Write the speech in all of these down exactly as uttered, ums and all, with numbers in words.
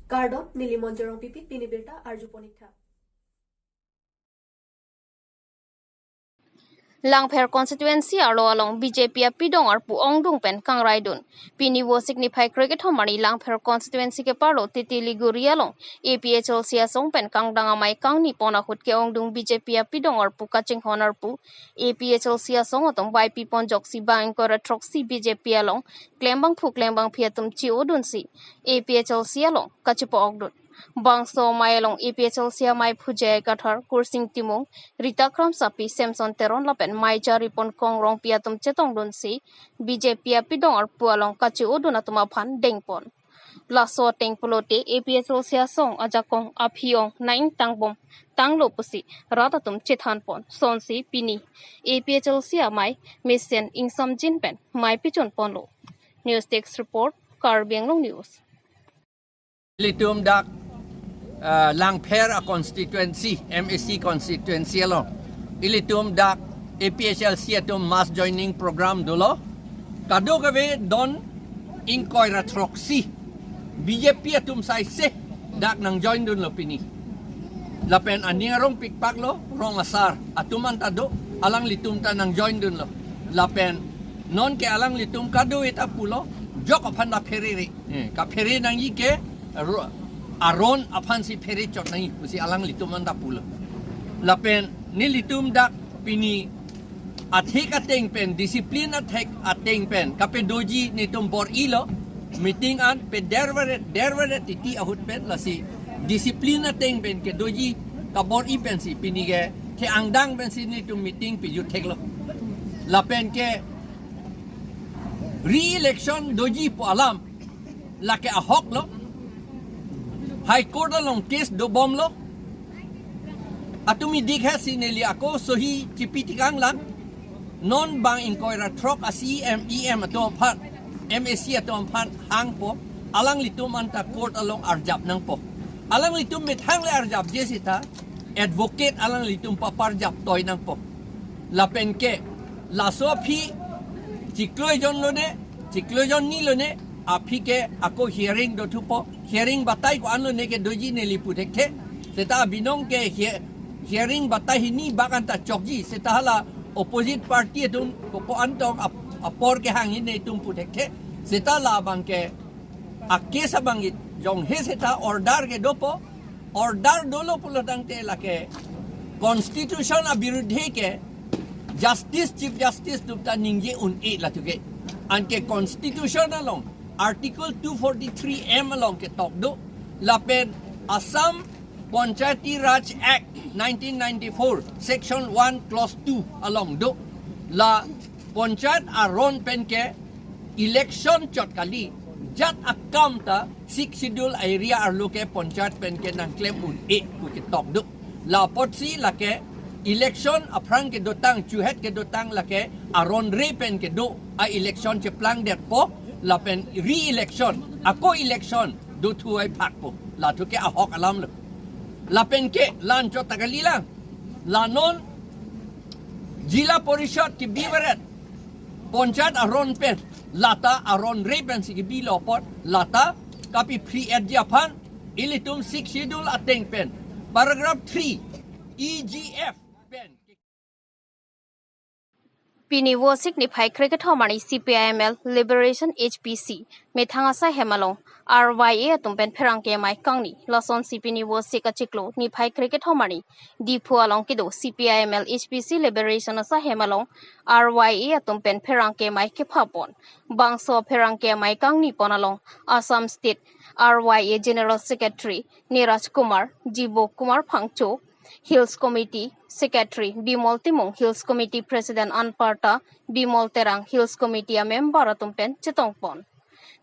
Kardom, neli Monjorong Pipi, pini birta arju ponik tha. Langpher constituency arlo along B J P apidong arpu ongdung pen kangraidun. Pini Vosik niphai krekethom arni Langpher constituency keparlo Titi Liguri along A P H L C asong pen kangdang amei kangni pon ahut ke-ongdung B J P apidong arpu kachinghon arpu A P H L C asong atum vaipi pon ajoksi bang ingkoi ra throksi B J P along klembangphu klembangphi atum che-odunsi A P H L C along kachepa-okdun. Bangso amei along A P H L C amei aphu J I Kathar, Kursing Timung, Rita Kramsapi, Samson Teron lapen mei chari pon Kong Rongpi atum chetongdunsi B J P apidong arpu along kache-odun atum aphan dengpon. Laso ateng pulote A P H L C asong ajakong aphi-ong nang-ingtang bom tanglo pusi rat atum chethanpon. Sonsi pini A P H L C amei mesen ingsamjin pen mei pechun ponlo. News Desk Report, Karbi Anglong News. Ilitum dak, ah, Langpher a constituency, M A C constituency along ilitum dak A P H L C atum mass joining program dolo. Kadokave don ingkoi ra throksi B J P atum saise dak nangjoindunlo pini. Lapen aning arong pikpaklo, rong asar atum anta do, alanglitum ta nangjoindunlo. Lapen nonke alanglitum kado-eta pulo, jok aphan ta pherere. Eh, kaphere nangji ke aro-, aron aphansi pherechot nangji pusi alanglitum anta pulo. Lapen nelitum dak pini athek ateng pen, discipline athek ateng pen kapedoji netum bor-ilo, meeting an pe der varet, der varet titi ahut pen lasi discipline ateng pen kedoji kabor-i pensi pini ke the-angdang pensi netum meeting pejut theklo. Lapen ke re-election doji pu alam lake ahoklo. High Court along case dobomlo. Atumi dikhe si neli ako sohi chipi tikang lang. Non bang ingkoi ra throk a C E M, E M atum aphan, M A C atum aphan hangpo, alanglitum anta court along arjap nangpo. Alanglitum methang le arjapje seta advocate alanglitum paparjap toi nangpo. Lapen ke laso aphi chiklo ejon lone, chiklo ejon ni lone, aphi ke ako hearing dothupo, hearing batai ko-an lone kedoji neli pu thekthe. Seta abinong ke he-, hearing batai hini bak anta chokji, seta hala opposite party atum ko-an tong ap-, apor kehangji netum pu thekthe. Seta labang ke a case abang jonghe seta order kedopo, order dolo pulo tangte lake constitution abirudhe ke Justice, Chief Justice atum ta ningje un-e latum ke. Anke constitution along Article two forty-three M along ketok do. Lapen Assam Panchayati Raj Act nineteen ninety-four, Section one, Clause two along do. La panchayat aron pen ke election chot kali, jat akam ta Sixth Schedule area arlo ke panchayat pen ke nangklem un-e pu ketok do. La apotsi lake election aphrang kedotang, chuhet kedotang lake aron re pen kedo a election cheplangdetpo, lapen re-election, ako election dothu ai phakpo. Lathu ke ahok alam lo. Lapen ke la anchot ta kali lang. La non Zilla Parishad kebi varet panchayat aron pen, lata aron re pensi kebilo apot, lata kapiphri-etji aphan ilitum Sixth Schedule ateng pen paragraph three E G F pen. Pini Vosik niphai krekethom arni C P I M L Liberation, H P C, methang asai hem along R Y A atum pen pherangke amei kangni. Lasonsi pini Vosik achiklo niphai krekethom arni Diphu along kedo C P I M L H P C Liberation asai hem along R Y A atum pen pherangke amei kephapon. Bangso pherangke amei kangni pon along Assam State R Y A General Secretary Niraj Kumar, Jibo Kumar Phangcho, Hills Committee Secretary Bimol Timung, Hills Committee President anparta Bimol Terang, Hills Committee amember atum pen chetongpon.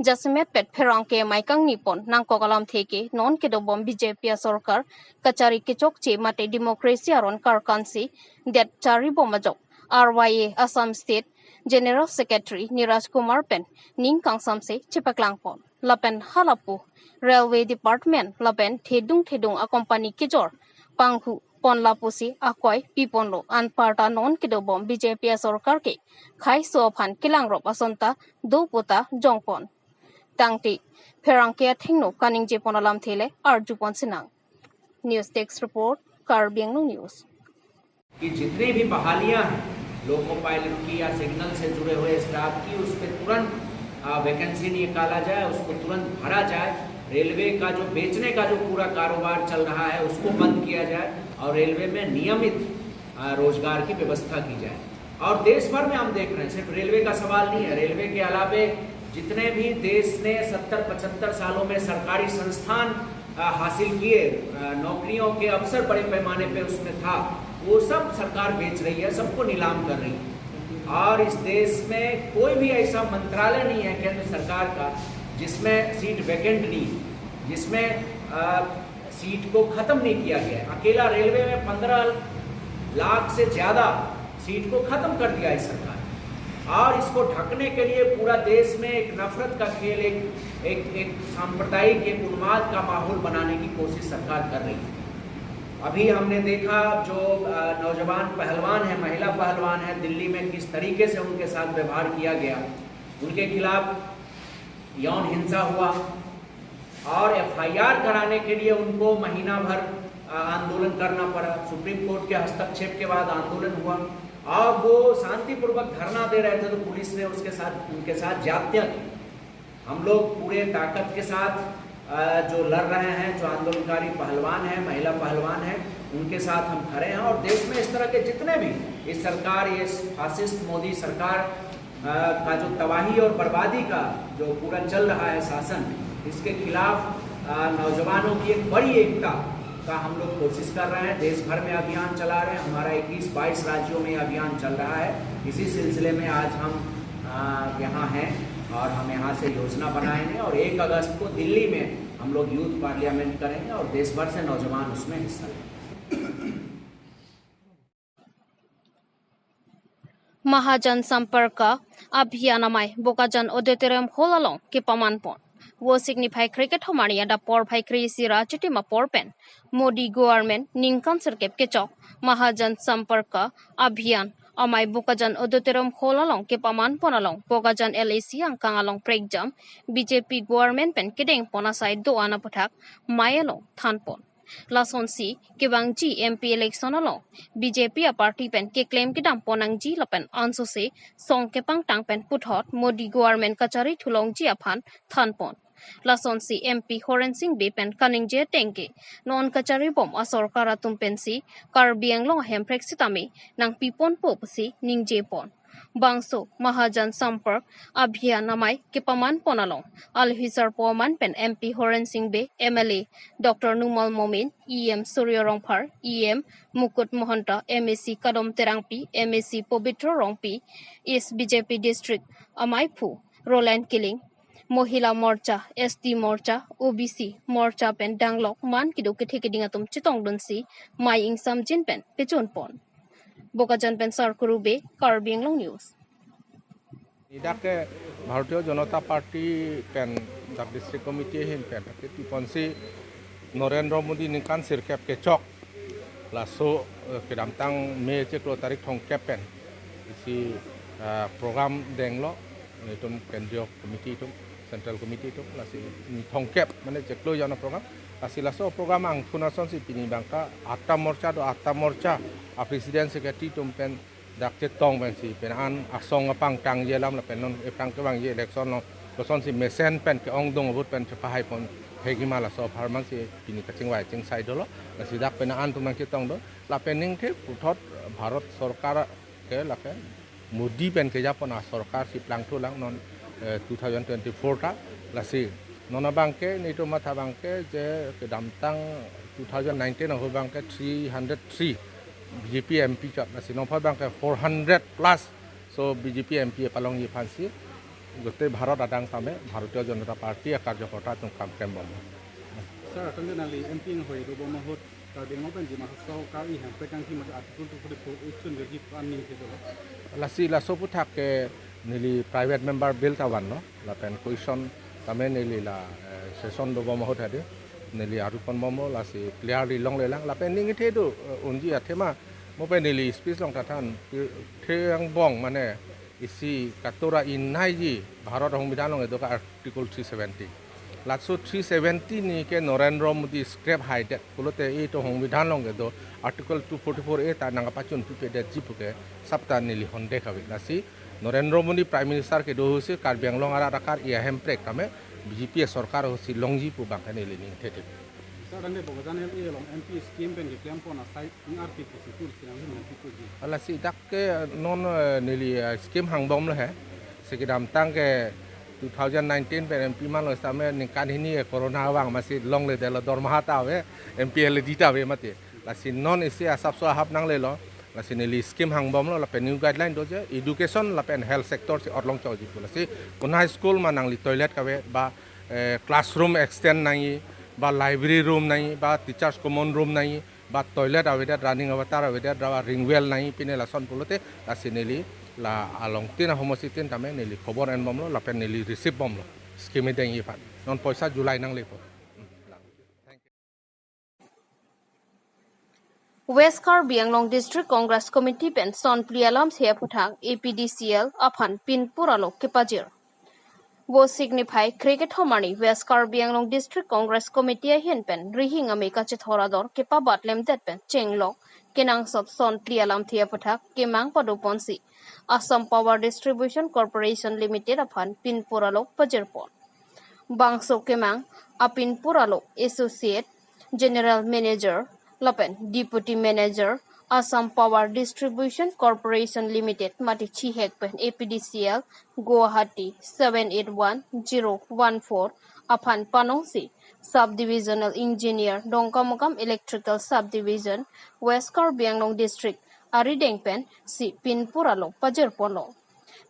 Jasemet pet pherangke amei kangni pon nangkok alamthe ke non kedobom B J P asorkar kachari kechokche mate democracy aron karkansi det charibom ajok R Y A Assam State General Secretary Niraj Kumar pen ning kangsamse chepaklangpon. Lapen halapu Railway Department lapen thedung thedung a company kejor panghu pon lapusi akoi piponlo, anparta non kedobom B J P asorkar ke khaiso aphan kelangrop asonta do puta jongpon. tangte pherangke athengno kaningje pon alamthe le arju pon sinang. News Desk Report, Karbi Anglong News. कि जितने भी बहालियां हैं, loco pilot की या सिग्नल से जुड़े हुए स्टाफ की, उस पर तुरंत वैकेंसी निकाला जाए, उसको तुरंत भरा जाए। रेलवे का जो बेचने का जो पूरा कारोबार चल रहा है, उसको बंद किया जाए और रेलवे में नियमित आ, रोजगार की व्यवस्था की जाए। और देश भर में हम देख रहे हैं, सिर्फ रेलवे का सवाल नहीं है, रेलवे के अलावे जितने भी देश ने सत्तर पचहत्तर सालों में सरकारी संस्थान आ, हासिल किए, आ, नौकरियों के अवसर बड़े पैमाने पे उसमें था, वो सब सरकार बेच रही है, सबको नीलाम कर रही है। और इस देश में कोई भी ऐसा मंत्रालय नहीं है केंद्र सरकार का जिसमें सीट वैकेंट नहीं है, जिसमें आ, सीट को खत्म नहीं किया गया है। अकेला रेलवे में पन्द्रह लाख से ज्यादा सीट को खत्म कर दिया है सरकार। और इसको ढकने के लिए पूरा देश में एक नफरत का खेल, एक एक एक सांप्रदायिक, एक उन्माद का माहौल बनाने की कोशिश सरकार कर रही है। अभी हमने देखा, जो अ, नौजवान पहलवान है, महिला पहलवान है, दिल्ली में किस तरीके से उनके साथ व्यवहार किया गया, उनके खिलाफ यौन हिंसा हुआ और एफआईआर कराने के लिए उनको महीना भर अ, आंदोलन करना पड़ा। सुप्रीम कोर्ट के हस्तक्षेप के बाद आंदोलन हुआ और वो शांतिपूर्वक धरना दे रहे थे, तो पुलिस ने उसके साथ, उनके साथ जात्या की। हम लोग पूरे ताकत के साथ अ, जो लड़ रहे हैं, जो आंदोलनकारी पहलवान हैं, महिला पहलवान हैं, उनके साथ हम खड़े हैं। और देश में इस तरह के जितने भी, इस सरकार, ये फासिस्ट मोदी सरकार अ, का जो तबाही और बर्बादी का जो पूरा चल रहा है शासन, इसके खिलाफ अ, नौजवानों की एक बड़ी एकता का हम लोग कोशिश कर रहे हैं। देश भर में अभियान चला रहे हैं, हमारा इक्कीस बाईस राज्यों में अभियान चल रहा है। इसी सिलसिले में आज हम अ, यहाँ हैं और हम यहाँ से योजना बनाएंगे और एक अगस्त को दिल्ली में हम लोग यूथ पार्लियामेंट करेंगे और देश भर से नौजवान उसमें हिस्सा लेंगे। Mahajan Samparka Abhiyan amei Bokajan Auditorium Hall along kepaman pon. Vosik niphai kre kethom arni adap porphai kre isi ra chitim apor pen Modi government ningkan sirkep kechok Mahajan Samparka Abhiyan amei Bokajan Auditorium Hall along kepaman pon along Bokajan LAC angkang along prekjam BJP government pen kedeng pon asai do-an aputhak mei along than pon. Lasonsi kevangji MP election along BJP aparty pen keklem kedam pon nangji lapen ansose song kepangtang pen puthot Modi government kachari thulongji aphan than pon. Lasonsi MP Horen Sing Bey pen kaningje ateng ke non kachari bom asorkar atum pensi Karbi Anglong ahemprek sitame nangpi ponpo pusi ningje pon. Bangso Mahajan Sampark Abhiyan amei kepaman pon along alohi sarpo aman pen MP Horen Sing Bey, MLA Doctor Numal Momin, EM Surya Rongphar, EM Mukut Mahanta, MAC Kadom Terangpi, MAC Pabitra Rongpi, East BJP District ameiphu Roland Killing, Mohila Morcha, ST Morcha, OBC Morcha pen danglok man kedo kethe keding atum chetongdunsi mei ingsamjin pen pechun pon. Bokajan pen Sarkuru Bey, Karbi Anglong News. Idak ke Bharatiya Janata Party pen dak district committee ahin pen dak ke tiponsi Narendra Modi ningkan sirkep kechok laso eh, kedamtang May chiklo tarik thomkep pen isi eh, program denglo, itum kendriya committee itum, central committee itum, lasi ni thomkep mane chiklo jana program. Lasi laso program angthun asonsi pini abangke atta morcha do, atta morcha a president secretary atum pen dak chetong pensi pen an asong apangtangji alam lapen non ephrang kevangji election along kosonsi mesen pen ke-ongdung ahut pen chepahai pon hegima laso apharmansi pini kachingvai chingsai dolo. Lasi dak pen an atum nangchetong do. Lapen ningke puthot Bharat Sorkar ke lake Modi pen kejapon asorkar si plangthulang non eh, two thousand twenty-four ta. Lasi non abangke nelitum matha abangke je kedamtang two thousand nineteen ahut abangke three hundred three BJP MP chot, lasi non aphan abangke four hundred plus so BJP MP palongji aphansi gote Bharat adang tame Bharatiya Janata Party akarjokorta atum kam klembom. Sir, atang nangli MP inghoi dobom ahut Karbi Anglong pen Dima Hasao kari hem pekang ki mata Article two forty-four A chun gaji pu an ningje dolo. Lasi laso aputhak ke neli private member bill ta vanlo, lapen question tame neli la eh, session dobom ahut hadi neli aru ponbomlo, lasi clearly longlelang, lapen ning ithe do eh, unji athema mo pen neli speech along ta than, the angbong mane Isi katora inai ji Bharat Songbidhan along kedo ke Article three seventy. Laso three seventy ni ke Narendra Modi scrap haidet pulote itum Songbidhan along kedo Article two forty-four A ta nangkapachun pipedetji puke sapta neli honde kave. Lasi Narendra Modi Prime Minister kedo ahut si Karbi Anglong arat akar i ahemprek tame B J P sorkar ahut si longji pu abang ke neli ning thethip. Sir, tangte Bokajan L A along M P scheme pen keklempon asai ing arti pusi tul sinang hin nanti puji. Lasi dak ke non, eh, neli, eh, scheme hangbomlo he. Si kedamtang ke two thousand nineteen pen M P manlo same ningkan hini, eh, corona abang masi longledetlo, dormaha ta ave, M P L A D ta ave mati. Lasi non isi asapso ahap nanglelo. Lasi neli scheme hangbomlo lapen new guideline doji education lapen health sector si otlong choji pu. Lasi konat school ma nangli toilet kave ba, eh, classroom extend nangji ba library room nangji ba teachers common room nangji ba toilet avedet, running water avedet, ra ring well nangji pine lason pulote lasi neli la along tin ahomosi tin tame neli khobor enbomlo lapen neli receive bomlo scheme dengji aphan. Non poisa July nanglepo. West Karbi Anglong District Congress Committee pen son phli alamthe aphuthak A P D C L aphan Pinpur along kepajir. Vo signify krekethom arni West Karbi Anglong District Congress Committee ahin pen rihing ame kachethor ador kepabat lemdet pen chenglok kenangsot son phli alamthe aphuthak kemang padoponsi Assam Power Distribution Corporation Limited aphan Pinpur along pajirpon. Bangso kemang a Pinpur along Associate General Manager lapen Deputy Manager Assam Power Distribution Corporation Limited mate chihek pen A P D C L Guwahati seven eight one zero one four aphan panongsi Subdivisional Engineer Dongkamukam Electrical Subdivision West Karbi Anglong District arideng pensi Pinpur along pajirponlo.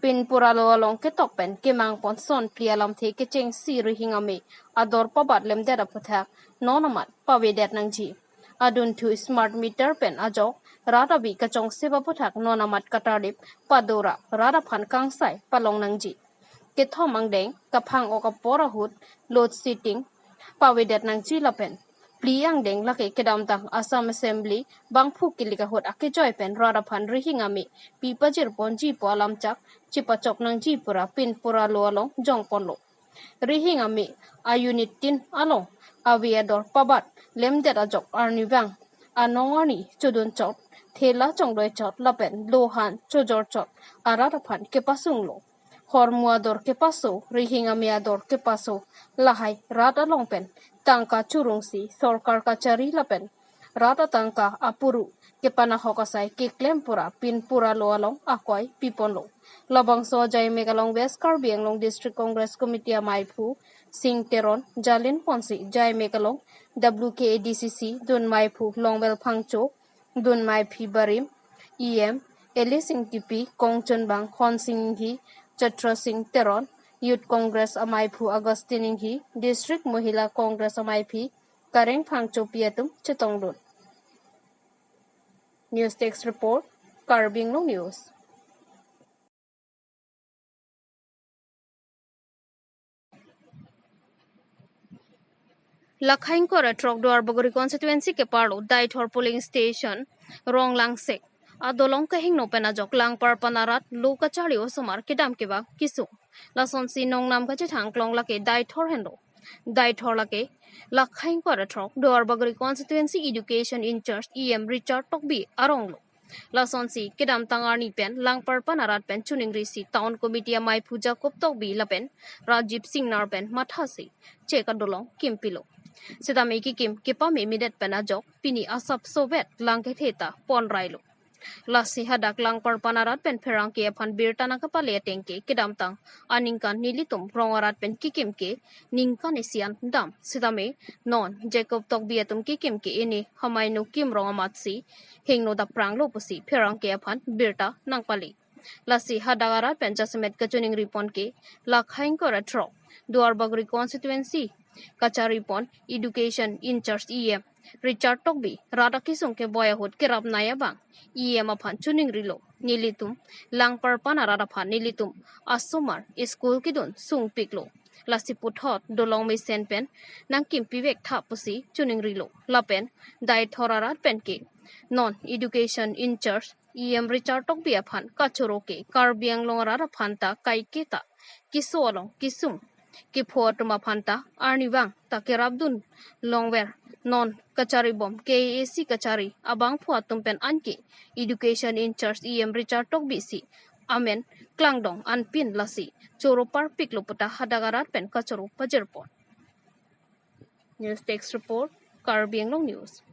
Pinpur along along ketok pen kemangpon son phli alamthe kechengsi rihing ame ador pabat lemdet aphuthak non amat pavedet nangji. Adunthu smart meter pen ajok rat avi kachongse aphuthak non amat katarlip padora rat aphan kangsai palong nangji. Kethom angdeng kaphang-ok apor ahut load shedding pavedet nangji lapen phli angdeng lake kedamtang Assam Assembly bangphu kilik ahut akejoi pen rat aphan rihing ame pipajirponji pu alamchak chipachok nangji pura Pinpur along along jongponlo. Rihing ame a unit tin along avi ador pabat lemdet ajok arnivang anong arni chodun chot, thela chongdoi chot lapen lohan chojor chot arat aphan kepasunglo. Hormu ador kepaso, rihing ame ador kepaso, lahai rat along pen tangka churungsi sorkar kachari lapen rat atangka apuru kepanahok asai keklem pura Pinpur along along akoi piponlo. Labangso ajaimek along West Karbi Anglong District Congress Committee amaiphu Sing Teron jalinponsi jaimek along W K A D C C dunmaiphu Longvel Phangcho, dunmaiphi barim, E M Eli Singtipi, Kongchunbang Khonsing Inghi, Chatra Sing Teron, Youth Congress amaiphu Augustine Inghi, District Mohila Congress amaiphi Kareng Phangchopi atum chetongdun. News Desk Report, Karbi Anglong News. Lakhaingkor atrok Duarbagori constituency keparlo Daithor polling station rong langsek adolong kehingno pen ajok Langparpan arat lo kacharli osomar kedam kevang kesung. Lasonsi nongnam kachethang klong lake Daithor henlo. Daithor lake Lakhaingkor atrok Duarbagori constituency education in-charge E M Richard Tokbi aronglo. Lasonsi kedamtang arni pen Langparpan arat pen chuningrisi town committee amaiphu Jacob Tokbi lapen Rajiv Singnar pen mathasi chek adolong kimpilo. Sitame kekim kepamemedet pen ajok pini asapso vet lang kethe ta ponrailo. Lasi hadak Langparpan arat pen pherangke aphan birta nangkapale ateng ke kedamtang aningkan nelitum rong arat pen kekim ke ningkan isi an dam. Sitame non Jacob Tokbi atum kekim ke ini hamaino kim rong amatsi hingno dapranglo pusi pherangke aphan birta nangpale. Lasi hadak arat pen jasemet kachuningripon ke Lakhaingkor atrok Duarbagori constituency kacharipon education in-charge E M Richard Tokbi rat akesung keboi ahut kerap nai abang E M aphan chuningrilo. Nelitum Langparpan arat aphan nelitum asomar school kedun sungpiklo. Lasi puthot dolong mesen pen nangkimpi vektha pusi chuningrilo. Lapen Daithor arat pen ke non education in-charge E M Richard Tokbi aphan kachoro ke Karbi Anglong arat aphan ta kaiketa keso along kesung kepho atum aphan ta arnivang ta kerapdun longver non kacharibom K A A C kachari abangphu atum pen anke Education in-charge E M Richard Tokbi si amen klangdong anpin lasi choro parpiklo puta hadak arat pen kachoro pajirpon. News Desk Report, Karbi Anglong News.